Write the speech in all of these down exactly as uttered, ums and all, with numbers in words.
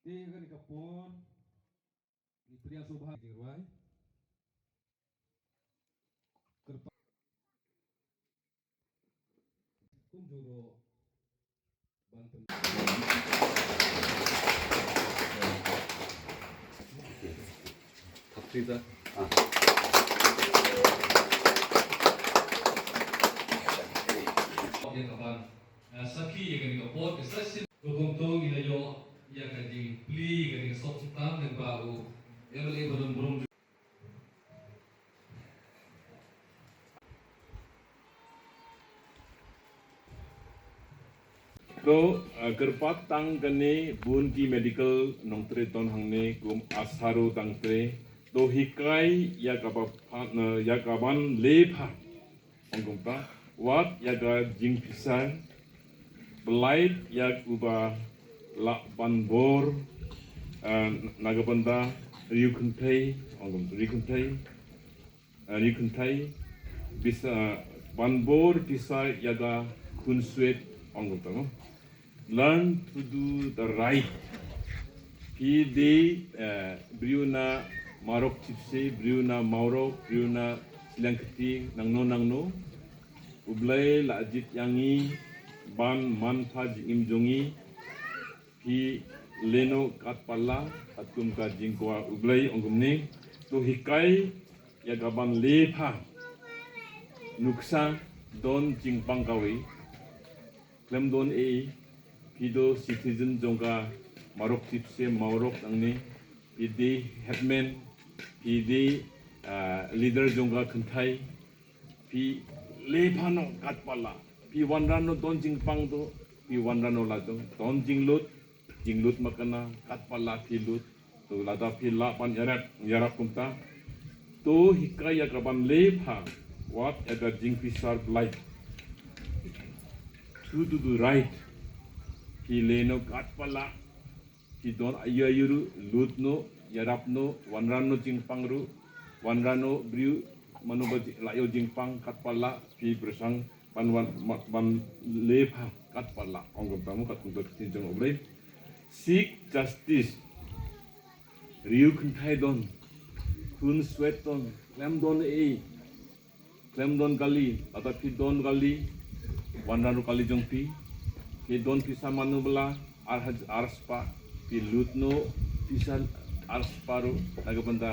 Ïa kane ka por, ngi pdiang sngewbha jingrwai. Kyrpad. Kumjuh ruh ban pyn- Thap thita. Ah. Ïa ka ban, ah, sakhi ïa kane ka por ka session. Ko kumto ngi la ïoh ïa ka jingplie ïa kane ka sop sngewtam lyngba u M L A ba don burom. To, eh, kyrpad tang kane bun ki medical nongtrei don hangne kum ASHA ruh tang trei. To hikai ïa ka ba pha-, eh, ïa ka ban leh pha. Ong kumta, wat ïa ka jingpisa, pynlait ïa uba lah ban bor, eh, na ka bynta riew kynthei, ong kumta, riew kynthei, eh, riew kynthei, bisa ban bor pisa ïa ka khun swet, ong kumta mo. Learn to do the right. Phi dei, eh, briew na Marok Chipse, briew na Mawrok, briew na Sliang Kti, nangno nangno. U Blei la jied ïa ngi ban man pha jingim jong ngi. Phi leh noh katba lah, katkum ka jingkwah U Blei, ong kumne. To hikai ïa ka ban leh pha. Nuksa don jingpang kawei. Khlem don ei, phi dei citizen jong ka Marok Chipse Mawrok nangne, phi dei headman, phi dei, ah, leader jong ka kynthei, phi leh pha noh katba lah, phi wanrah noh don jingpang to, phi wanrah noh la to, don jinglut, jinglut makna, katba lah phi lut, to lada phi lah ban ïarap, ïarap kumta. To hikai ïa ka ban leh pha, wat ïa ka jingpisa blai. To do the right. Phi leh noh katba lah. Phi don aïu aïu ruh, lut noh, ïarap noh, wanrah noh jingpang ruh, wanrah noh briew, mano ba ji-, la ïoh jingpang, katba lah, phi pyrshang, ban wan, ma-, ban leh pha, katba lah, ong kumta mo, katkum ka ktien jong U Blei. Seek justice. Riew kynthei don, khun swet don, khlem don ei, khlem don kali, lada phi don kali, wanrah ruh kali jong phi, phi don pisa mano ba lah, ar haj-, ar spah, phi lut noh, pisa ar spah ruh, na ka bynta,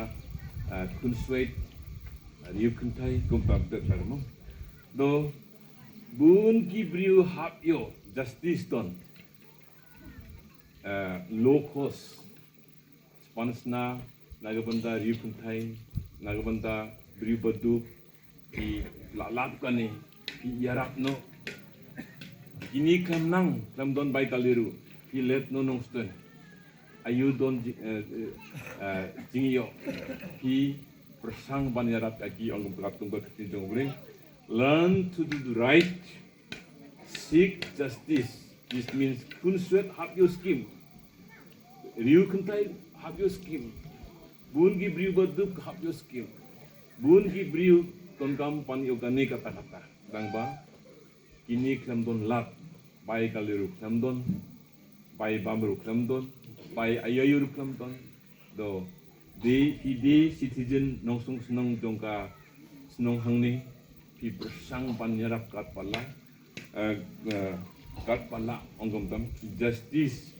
ah, khun swet, riew kynthei, kumta bad mo. To, bun ki briew hap ïoh, justice don. Eh, low cost. Sponsor na ka bynta riew kynthei, na ka bynta briew ba duk, phi lah lap kane, phi ïarap noh. Kine khlem nang, khlem don bai kali ruh, phi let noh nongstun. Aïu don ji-, eh, eh, eh, jingïoh, phi pyrshang ban ïarap ïa ki, ong kumta katkum ka ktien jong U Blei. Learn to do the right. Seek justice. This means khun swet hap ïoh scheme. Riew kynthei hap ïoh scheme. Bun ki briew ba duk hap ïoh scheme. Bun ki briew donkam ban ïoh kane kata kata. Tang ba kine khlem don lad. Bai kali ruh khlem don. Bai bam ruh khlem don. Bai aïu aïu ruh khlem don. To, dei, phi dei citizen nongshong shnong jong ka shnong hangne, phi pyrshang ban ïarap katba lah, eh, eh, katba lah, ong kumta, justice,